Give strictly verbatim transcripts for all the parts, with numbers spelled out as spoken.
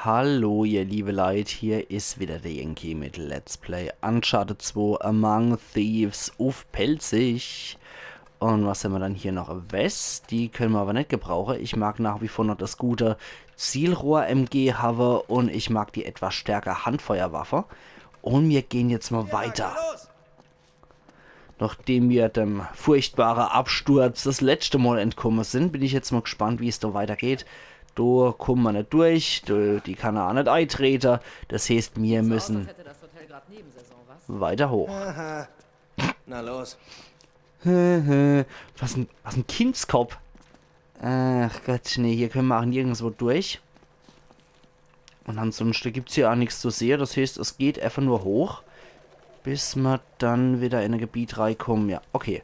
Hallo, ihr liebe Leit, hier is wieder der Yankee mit Let's Play Uncharted zwei Among Thieves uff Pälzisch. Un was hämmer dann hier noch? West, die könne mer awwer net gebrauche. Ich mag nach wie vor noch das gute Zielrohr-M G hawwe un ich mag die etwas stärker Handfeuerwaffe. Un mir gehn jetzt mol weiter. Nachdem mir dem furchtbare Absturz das letschte Mol entkomme sin, bin ich jetzt mol gspannt, wie's do weitergeht. Do kumme mer net durch, do, die kann er aa net eitrete. Das heeßt, mir müsse hätte das Hotel grad Nebensaison, was? Weiter hoch. Aha. Na los. Was en, was en Kindskopp. Ach Gott, nee, hier könne mer aa nirgendswo durch. Un ansunschte gibt's hier aa nix zu sehe. Das heeßt, es geht äfach nur hoch, bis mer dann wieder in e Gebiet reikommen. Ja, okay.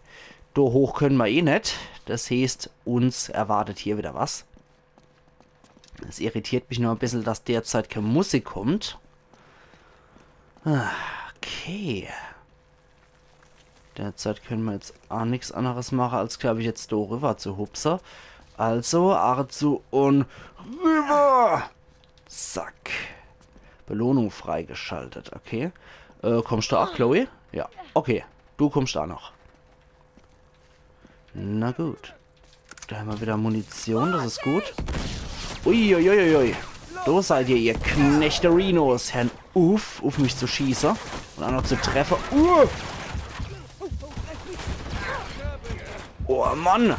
Do hoch könne mer eh net. Das heeßt, uns erwartet hier wieder was. Es irritiert mich nur e bissel, dass derzeit kee Musik kommt. Ah, okay. Derzeit könne mer jetzt aa nix anneres mache, als, glaab ich, jetzt do rüwwer zu hupse. Also, Arzu un rüwwer! Zack. Belohnung freigeschaltet, okay. Äh, kommscht du aa, Chloe? Ja, okay. Du kommscht aa noch. Na gut. Do hämmer wieder Munition, das is gut. Uiuiuiui. Do seid ihr, ihr Knechterinos. Hört uff, uff mich zu schieße. Un aa noch zu treffe. Uh! Oh Mann.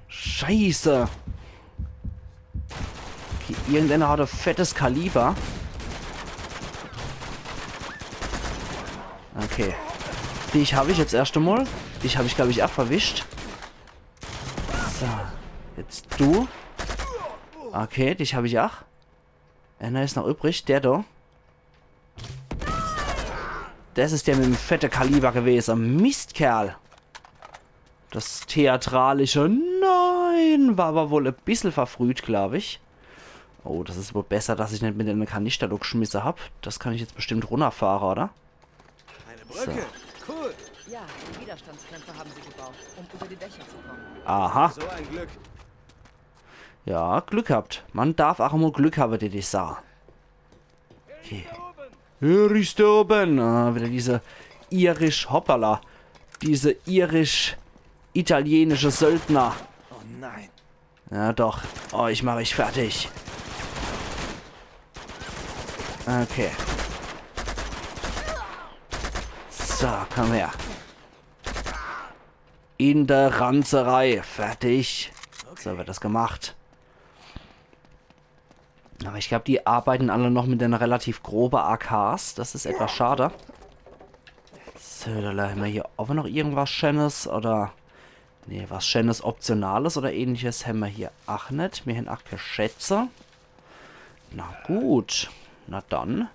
Scheiße. Okay, irgendeiner hat e fettes Kaliber. Okay. Dich hab ich jetzt erscht emol. Dich hab ich, glaab ich, aa verwischt. So. Jetzt du. Okay, dich hab ich aa. Ääner is noch übrig. Der do. Das is der mit em fette Kaliber gewese. Mistkerl. Das theatralische Nein war awwer wohl e bissel verfrüht, glaab ich. Oh, das is wohl besser, dass ich net mit eme Kanister do gschmisse hab. Das kann ich jetzt bestimmt runnerfahre, oder? Eine Brücke. So. Cool. Ja, die Widerstandskämpfer haben sie gebaut, um über die Dächer zu kommen. Aha. So ein Glück. Ja, Glück habt. Mer darf aa emol Glück hawwe, die, die Sache. Okay. Hier is der oben. Ah, wieder diese irisch, hoppala. Diese irisch-italienische Söldner. Oh nein. Ja, doch. Oh, ich mach dich fertig. Okay. So, komm her. In der Ranzerei. Fertig. So wird das gemacht. Aber ich glaab, die arbeiten alle noch mit ene relativ grobe A Ks. Das is etwas schade. So, do hämmer hier owwe noch irgendwas Scheenes, oder? Nee, was Scheenes, Optionales oder ähnliches hämmer hier ach net. Mir hän ach kee Schätze. Na gut. Na dann.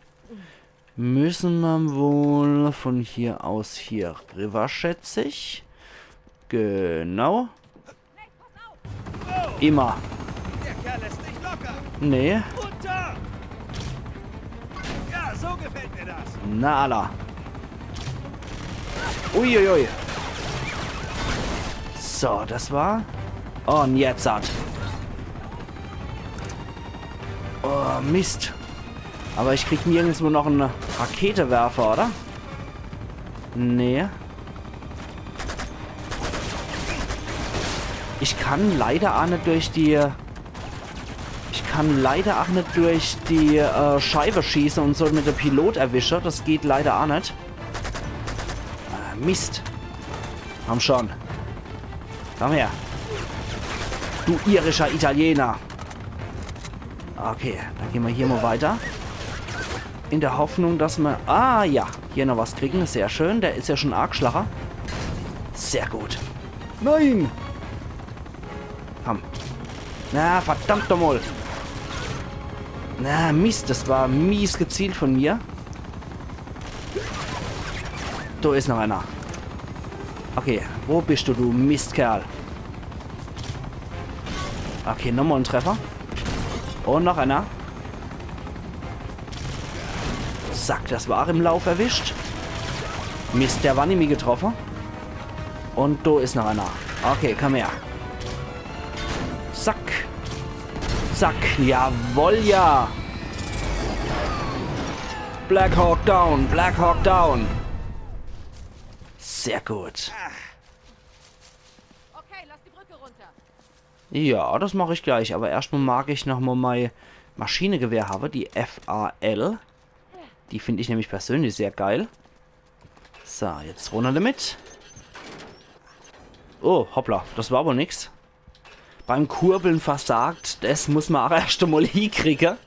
Müsse mer wohl von hier aus hier riwwer, schätz ich. Genau. Immer. Der Kerl lässt nicht locker. Nee. Runter! Ja, so gefällt mir das. Na, alla. Uiuiui. So, das war. Un jetzt hat. Oh, Mist. Aber ich krieg nirgendswo noch en Raketewerfer, oder? Nee. Ich kann leider ach net durch die... Ich kann leider ach net durch die äh, Scheibe schieße un so mit de Pilot erwische. Das geht leider ach net. Ah, Mist. Komm schon. Komm her. Du irischer Italiener. Okay, dann gehn mer hier mol weiter. In der Hoffnung, dass mer... Ah, ja. Hier noch was kriegen. Sehr schön. Der is ja schon arg schlache. Sehr gut. Nein! Komm. Na, verdammt noch mol. Na, Mist. Das war mies gezielt von mir. Do is noch einer. Okay, wo bist du, du Mistkerl? Okay, nochmol en Treffer. Un noch einer. Zack, das war im Lauf erwischt. Mist, der war nimmi getroffe. Un do is noch einer. Okay, komm her. Zack. Zack, jawoll, ja. Black Hawk down, Black Hawk down. Sehr gut. Okay, lass die Brücke runter. Ja, das mach ich gleich, aber erscht mol mag ich noch mol mei Maschinegewehr hawwe, die F A L. Die find ich nämlich persönlich sehr geil. So, jetzt runner damit. Oh, hoppla, das war wohl nix. Beim Kurbeln versagt, das muss ma ach erscht mol hiekriege.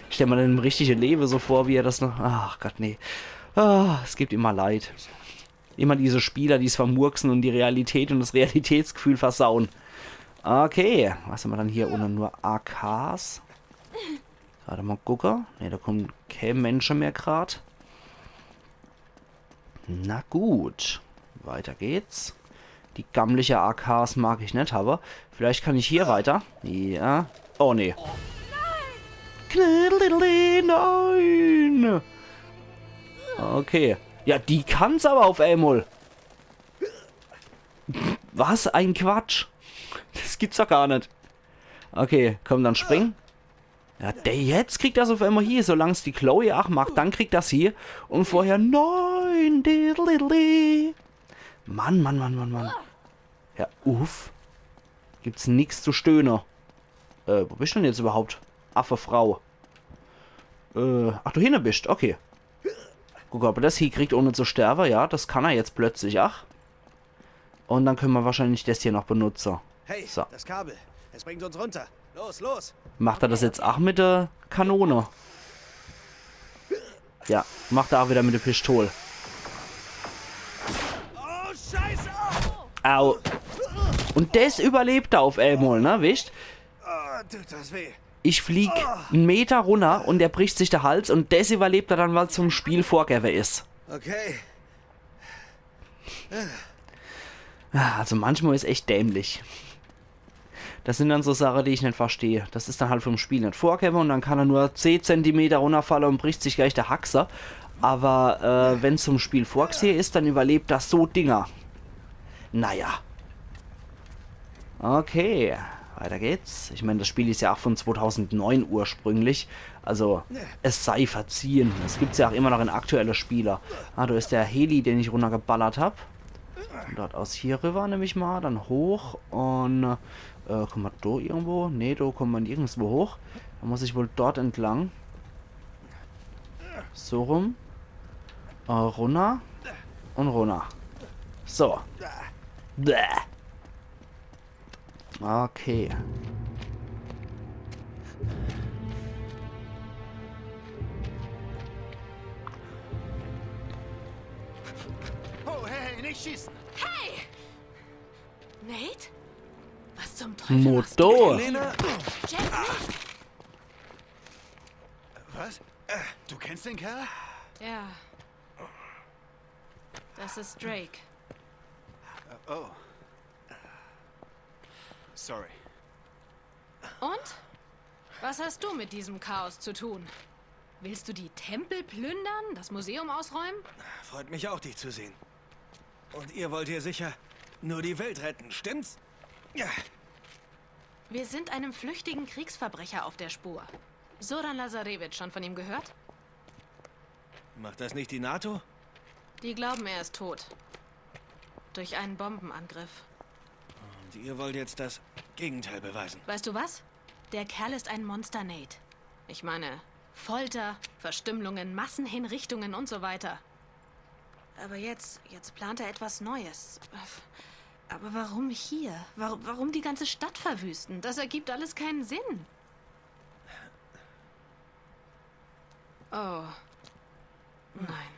Ich stell ma den im richtige Lewe so vor, wie er das noch. Ach Gott, nee. Ah, es gibt immer Leit. Immer diese Spieler, die's vermurksen und die Realität und das Realitätsgefühl versauen. Okay, was hawwe ma dann hier unne? Nur A Ks. Grad mol gucke. Ne, do kommt kee Mensche mehr grad. Na gut. Weiter geht's. Die gammliche A Ks mag ich net hawwe. Vielleicht kann ich hier weiter. Ja. Oh, nee. Nein! Okay. Ja, die kann's aber auf emol. Was ein Quatsch. Das gibt's doch gar net. Okay, komm, dann spring. Ja, der jetzt kriegt das auf emol hie. Solang's die Chloe ach macht, dann kriegt das hie. Und vorher nein. Diddle-diddle. Mann, Mann, Mann, Mann, Mann. Ja, uff. Gibt's nix zu stöhne. Äh, wo bist du denn jetzt überhaupt? Affe Frau. Äh, ach, du hinne bist. Okay. Guck, ob er das hiekriegt, ohne zu sterbe. Ja, das kann er jetzt plötzlich. Ach. Und dann können wir wahrscheinlich das hier noch benutzen. Hey, So. Das Kabel. Es bringt uns runter. Los, los. Macht er das jetzt auch mit der Kanone? Ja, macht er auch wieder mit der Pistole. Oh, Scheiße. Au. Und das überlebt er auf einmal, ne, wisst? Oh, tut das weh. Ich flieg einen Meter runter und er bricht sich der Hals und das überlebt er dann, was zum Spiel vorgegeben ist. Okay. Ah, also manchmal ist echt dämlich. Das sind dann so Sachen, die ich nicht verstehe. Das ist dann halt vom Spiel nicht vorgegeben und dann kann er nur zehn Zentimeter runterfallen und bricht sich gleich der Haxer. Aber äh, wenn zum Spiel vorgesehen ist, dann überlebt das so Dinger. Naja. Okay, weiter geht's. Ich meine, das Spiel ist ja auch von zweitausendneun ursprünglich. Also, es sei verziehen. Es gibt's ja auch immer noch in aktuelle Spiele. Ah, da ist der Heli, den ich runtergeballert hab. Von dort aus hier rüber, nehme ich mal. Dann hoch und äh, kommen wir da irgendwo? Nee, da kommen wir nirgendwo hoch. Da muss ich wohl dort entlang. So rum. Äh, runter. Und runter. So. Bäh. Okay. Oh, hey, hey, nicht schießen. Hey! Nate? Was zum Teufel machst du? Motor. Elena? Jack, nicht! Was? Äh, Du kennst den Kerl? Ja. Das ist Drake. Oh. Sorry. Und? Was hast du mit diesem Chaos zu tun? Willst du die Tempel plündern, das Museum ausräumen? Freut mich auch, dich zu sehen. Und ihr wollt hier sicher nur die Welt retten, stimmt's? Ja. Wir sind einem flüchtigen Kriegsverbrecher auf der Spur. Soran Lazarevich, schon von ihm gehört? Macht das nicht die NATO? Die glauben, er ist tot. Durch einen Bombenangriff. Und ihr wollt jetzt das Gegenteil beweisen. Weißt du was? Der Kerl ist ein Monster, Nate. Ich meine, Folter, Verstümmelungen, Massenhinrichtungen und so weiter. Aber jetzt, jetzt plant er etwas Neues. Aber warum hier? Warum, warum die ganze Stadt verwüsten? Das ergibt alles keinen Sinn. Oh. Nein.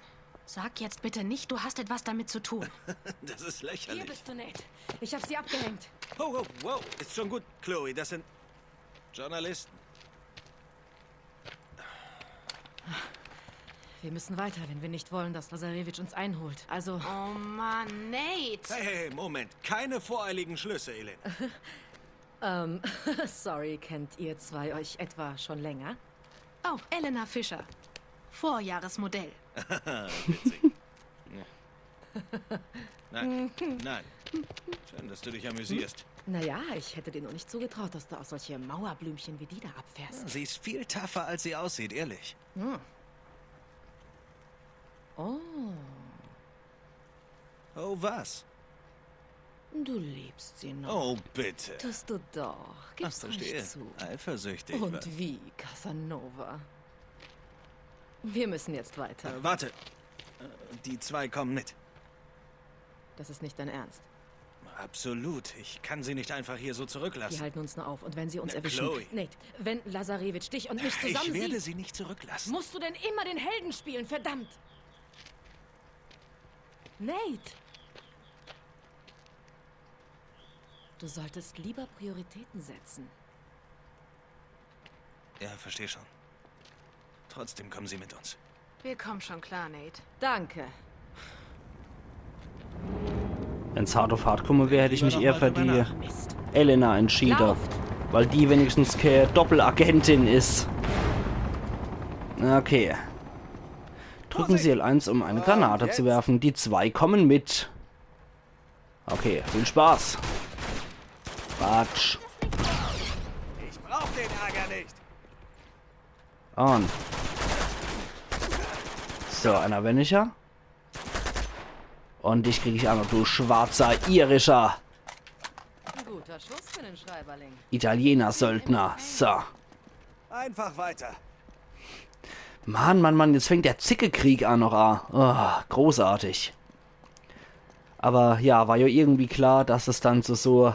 Sag jetzt bitte nicht, du hast etwas damit zu tun. Das ist Hier lächerlich. Bist du, Nate. Ich hab sie abgehängt. Wow, wow, wow. Ist schon gut, Chloe. Das sind Journalisten. Wir müssen weiter, wenn wir nicht wollen, dass Lazarevich uns einholt. Also, Oh Mann, Nate! Hey, hey, hey, Moment. Keine voreiligen Schlüsse, Elena. ähm, sorry, kennt ihr zwei euch etwa schon länger? Oh, Elena Fischer. Vorjahresmodell. Witzig. Nein, nein. Schön, dass du dich amüsierst. Naja, ich hätte dir nur nicht zugetraut, dass du auf solche Mauerblümchen wie die da abfährst. Sie ist viel tougher, als sie aussieht, ehrlich. Hm. Oh, Oh, was? Du liebst sie noch. Oh, bitte. Tust du doch. Ach, Gib's verstehe. Ruhig zu. Eifersüchtig. Und wa- wie, Casanova. Wir müssen jetzt weiter. Äh, warte. Äh, Die zwei kommen mit. Das ist nicht dein Ernst. Absolut. Ich kann sie nicht einfach hier so Die zurücklassen. halten uns nur auf. Und wenn sie uns Na, erwischen... Chloe. Nate, wenn Lazarevich dich und mich Ich zusammen werde sieht... sie nicht zurücklassen. Musst du denn immer den Helden spielen? Verdammt! Nate! Du solltest lieber Prioritäten setzen. Ja, verstehe schon. Trotzdem kommen sie mit uns. Wir kommen schon klar, Nate. Danke. Wenn's hart auf hart komme wär, hätt ich mich eher für die Mist. Elena entschiede. Lauft! Weil die wenigstens keine Doppelagentin is. Okay. Drücken Sie L eins, um eine Granate zu werfen. Die zwei kommen mit. Okay, viel Spaß. Quatsch. Ich brauch den Ärger nicht. Und. So, einer weniger. Und dich krieg ich auch noch, du schwarzer irischer Ein guter Schuss für den Schreiberling. Italiener-Söldner. So. Einfach weiter. Mann, Mann, Mann, jetzt fängt der Zickekrieg auch noch an. Oh, großartig. Aber ja, war ja irgendwie klar, dass es dann zu so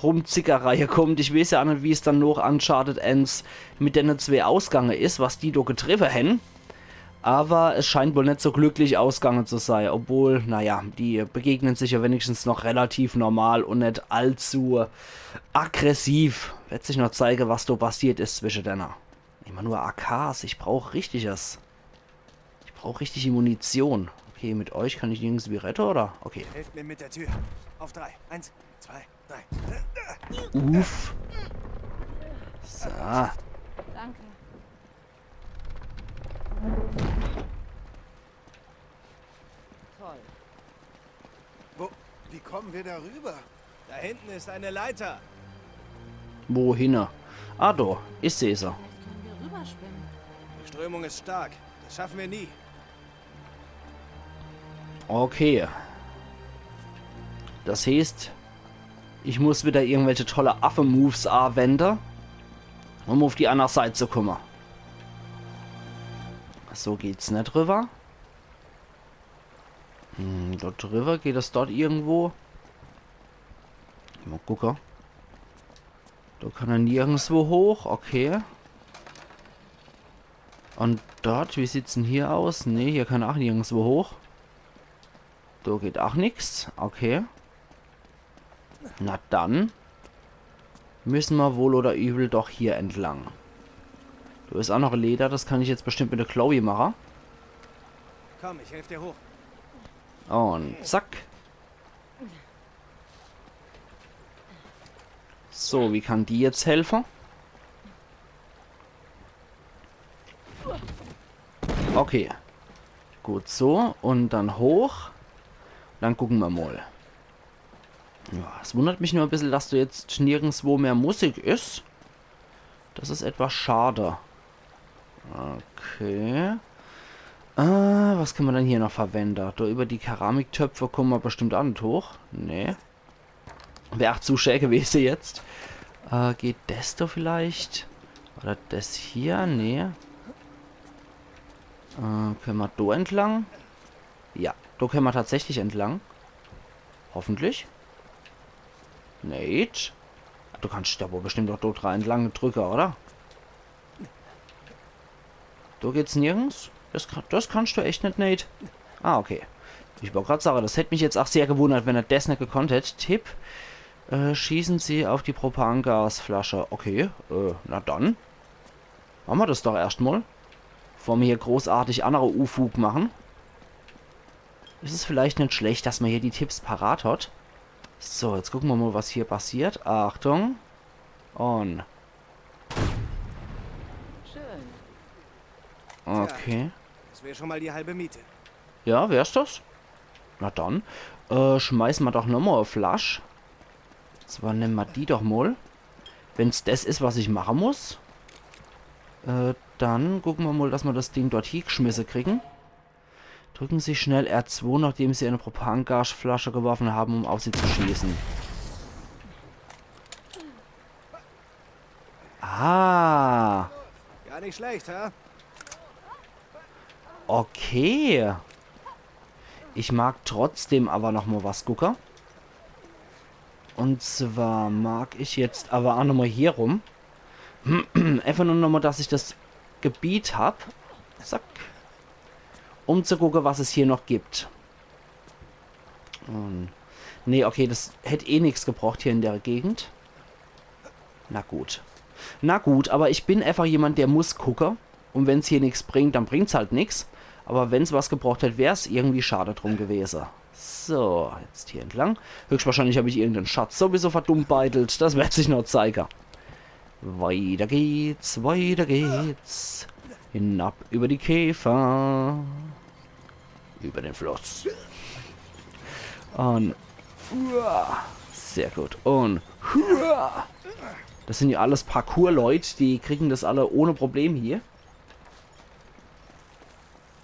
Rumzickereie kommt. Ich weiß ja auch nicht, wie es dann noch Uncharted eins mit denen zwei ausgange is, was die do getriffe hän. Aber es scheint wohl nicht so glücklich ausgange zu sein. Obwohl, naja, die begegnen sich ja wenigstens noch relativ normal und nicht allzu aggressiv. Wird sich noch zeige, was do passiert is zwischen denen. Immer nur A Ks, ich brauch richtiges. Ich brauch richtige Munition. Okay, mit euch kann ich irgendwie rette, oder? Okay. Helft mir mit der Tür. Auf drei. Eins, zwei, drei. Uff. So. Danke. Toll. Wo? Wie kommen wir da rüber? Da hinten ist eine Leiter. Wohin? Ah, do. Ich seh se. Vielleicht können wir rüberschwimmen. Die Strömung ist stark. Das schaffen wir nie. Okay. Das heißt, ich muss wieder irgendwelche tolle Affe-Moves anwende, um auf die andere Seite zu kommen. So geht's nicht rüber. Hm, dort drüber geht es dort irgendwo. Mal gucken. Da kann er nirgendwo hoch, okay. Und dort, wie sieht's denn hier aus? Nee, hier kann er auch nirgendwo hoch. Da geht auch nix, okay. Na dann. Müssen wir wohl oder übel doch hier entlang. Da ist auch noch Leder, das kann ich jetzt bestimmt mit der Chloe machen. Komm, ich helfe dir hoch. Und zack. So, wie kann die jetzt helfen? Okay. Gut so. Und dann hoch. Dann gucken wir mal. Ja, es wundert mich nur ein bisschen, dass da jetzt nirgendwo mehr Musik ist. Das ist etwas schade. Okay. Äh, was kann man denn hier noch verwenden? Da über die Keramiktöpfe kommen wir bestimmt auch nicht hoch. Nee. Wär auch zu schä gewesen jetzt. Äh, geht das da vielleicht? Oder das hier? Nee. Äh, können wir da entlang? Ja, da können wir tatsächlich entlang. Hoffentlich. Nate? Du kannst da wohl bestimmt doch dort rein entlang drücken, oder? Da geht's nirgends? Das, kann, das kannst du echt nicht, Nate. Ah, okay. Ich wollte gerade sagen, das hätte mich jetzt auch sehr gewundert, wenn er das nicht gekonnt hätte. Tipp. Äh, schießen Sie auf die Propangasflasche. Okay, äh, na dann. Machen wir das doch erstmal. Bevor wir hier großartig andere Ufug machen. Ist es vielleicht nicht schlecht, dass man hier die Tipps parat hat. So, jetzt gucken wir mal, was hier passiert. Achtung. Und Schön. Okay. Das wäre schon mal die halbe Miete. Ja, wär's das? Na dann. Äh, schmeißen wir doch nochmal eine Flasche. Zwar nemme mer die doch mol. Wenn's des is, was ich mache muss, äh, dann gucke mer mol, dass mer des Ding dort hiegschmisse kriegen. Drücken Sie schnell R zwei, nachdem Sie eine Propangasflasche geworfen haben, um auf sie zu schießen. Ah, Gar nicht schlecht, hä? Okay. Ich mag trotzdem awwer noch mol was gucke. Und zwar mag ich jetzt awwer ach noch mol hier rum. Einfach nur noch mol, dass ich des Gebiet hab. Zack. Um zu gucke, was es hier noch gibt. Und nee, okay, des hätt eh nix gebracht hier in der Gegend. Na gut. Na gut, awwer ich bin einfach jemand, der muss gucke. Und wenn's hier nix bringt, dann bringt's halt nix. Awwer wenn's was gebracht hätt, wär's irgendwie schade drum gewese. So, jetzt hier entlang. Höchstwahrscheinlich hab ich irgenden Schatz sowieso verdummbeitelt. Des werd sich noch zeige. Weiter geht's, weiter geht's. Hinab über die Käfer. Über den Fluss. Und uah, sehr gut. Und uah. Des sin ja alles Parkour-Leut, die kriegen des alle ohne Problem hier.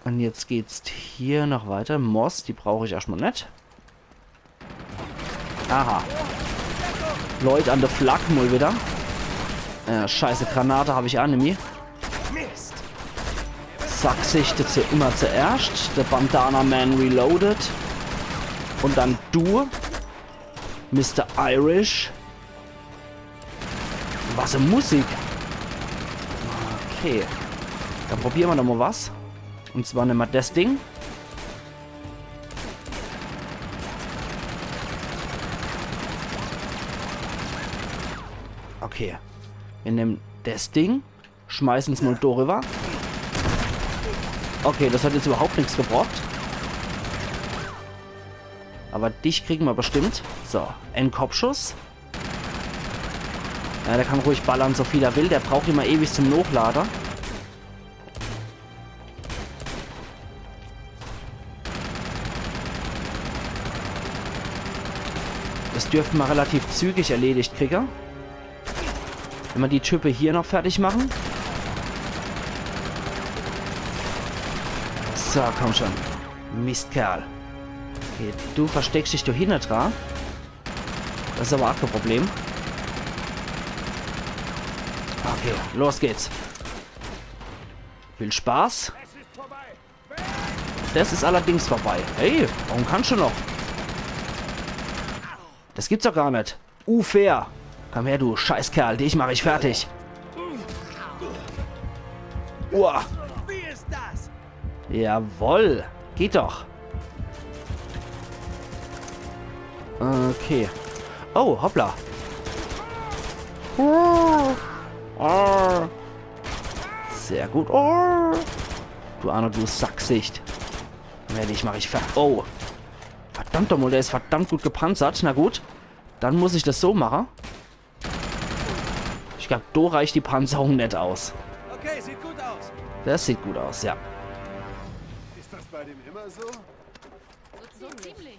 Und jetzt geht's hier noch weiter. Moss, die brauch ich erschtmol net. Aha. Leut an de Flak mol wieder. Äh, scheiße, Granate hab ich ach nimmi. Mist. Sackgsicht zu, immer zuerscht. Der Bandana Man Reloaded. Und dann du, Mister Irish. Was e Musik. Okay. Dann probiere mer noch mol was. Und zwar nemme mer des Ding. Okay. Mir nemme des Ding. Schmeißen's mol do riwwer. Okay, des hat jetzt überhaupt nix gebracht. Awwer dich kriegen mer bestimmt. So, en Kopfschuss. Ja, der kann ruhig ballern, so viel er will. Der braucht immer ewig zum Nochlade. Des dürfte mer relativ zügig erledigt kriege. Wenn mer die Type hier noch fertig mache. So, komm schon. Mistkerl. Okay, du versteckst dich do hinne dra. Des is awwer ach kä Problem. Okay, los geht's. Viel Spaß. Des is allerdings vorbei. Hey, warum kannst du noch? Des gibt's doch gar net. Unfair. Komm her, du Scheißkerl. Dich mach ich fertig. Uah. Wie ist das? Jawoll. Geht doch. Okay. Oh, hoppla. Oh. Oh. Sehr gut. Oh. Du Arno, du Sackgsicht. Ja, dich mach ich fer... Oh. Verdammt doch mol, der is verdammt gut gepanzert. Na gut. Dann muss ich des so mache. Ich glaab, do reicht die Panzerung net aus. Okay, sieht gut aus. Des sieht gut aus, ja. Ist das bei dem immer so? So ziemlich.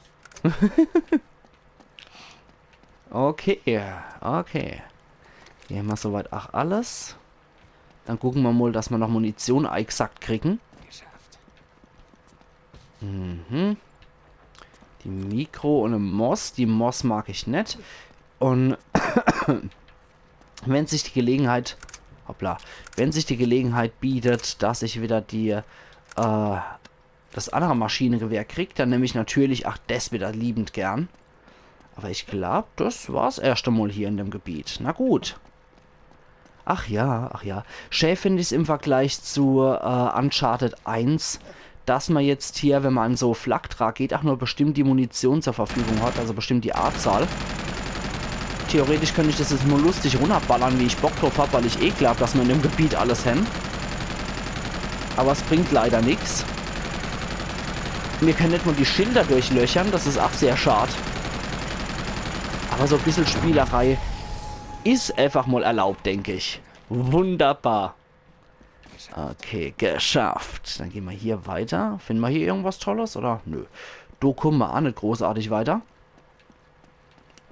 Okay, okay. Hier hämmer soweit ach alles. Dann gucke mer mol, dass mer noch Munition eigsackt kriegen. Geschafft. Mhm. Die Mikro un e Moss. Die Moss mag ich net. Un wenn sich die Gelegenheit, hoppla, wenn sich die Gelegenheit bietet, dass ich wieder die, äh, des annere Maschinegewehr krieg, dann nemm ich natürlich ach des wieder liebend gern. Awwer ich glaab, des war's erscht emol hier in dem Gebiet. Na gut. Ach ja, ach ja. Schä find ich's im Vergleich zu, äh, Uncharted eins, dass mer jetzt hier, wenn mer an so Flak dra geht, ach nur bestimmt die Munition zur Verfügung hat, also bestimmt die Anzahl. Theoretisch könnt ich des jetzt mol lustig runnerballern, wie ich Bock druff hab, weil ich eh glaab, dass mer in dem Gebiet alles hän. Awwer es bringt leider nix. Mir könne net mol die Schilder durchlöchern, des is ach sehr schad. Awwer so e bissel Spielerei is einfach mol erlaubt, denk ich. Wunderbar. Okay, geschafft. Dann gehn mer hier weiter. Finne mer hier irgendwas Tolles, oder? Nö. Do kumme mer ach net großartig weiter.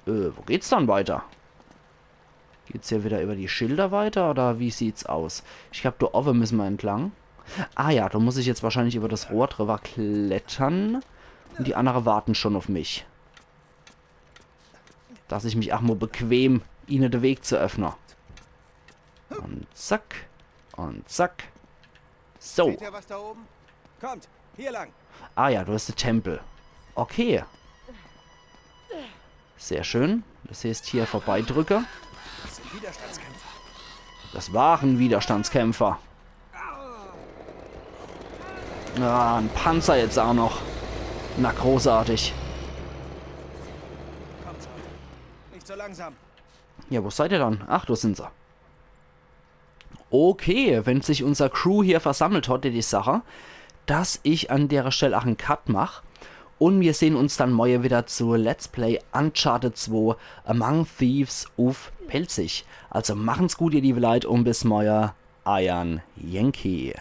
Äh, wo geht's dann weiter? Geht's hier wieder über die Schilder weiter oder wie sieht's aus? Ich glaub, do owwe müsse mer entlang. Ah ja, do muss ich jetzt wahrscheinlich über das Rohr drüber klettern. Und die andere warten schon auf mich. Dass ich mich ach mo bequem ihne de Weg zu öffne. Und zack. Und zack. So. Seht ihr was da oben? Kommt, hier lang. Ah ja, do is de Tempel. Okay. Sehr schön. Das heißt, hier vorbeidrücke. Das sind Widerstandskämpfer. Das waren Widerstandskämpfer. Ah, ein Panzer jetzt auch noch. Na, großartig. Kommt schon. Nicht so langsam. Ja, wo seid ihr dann? Ach, do sind se. Okay, wenn sich unser Crew hier versammelt hat, die Sache, dass ich an dere Stell ach en Cut mach. Und wir sehen uns dann morje wieder zu Let's Play Uncharted zwei Among Thieves uff Pälzisch. Also machen's gut, ihr liebe Leit, und bis morje, eiern Yankee.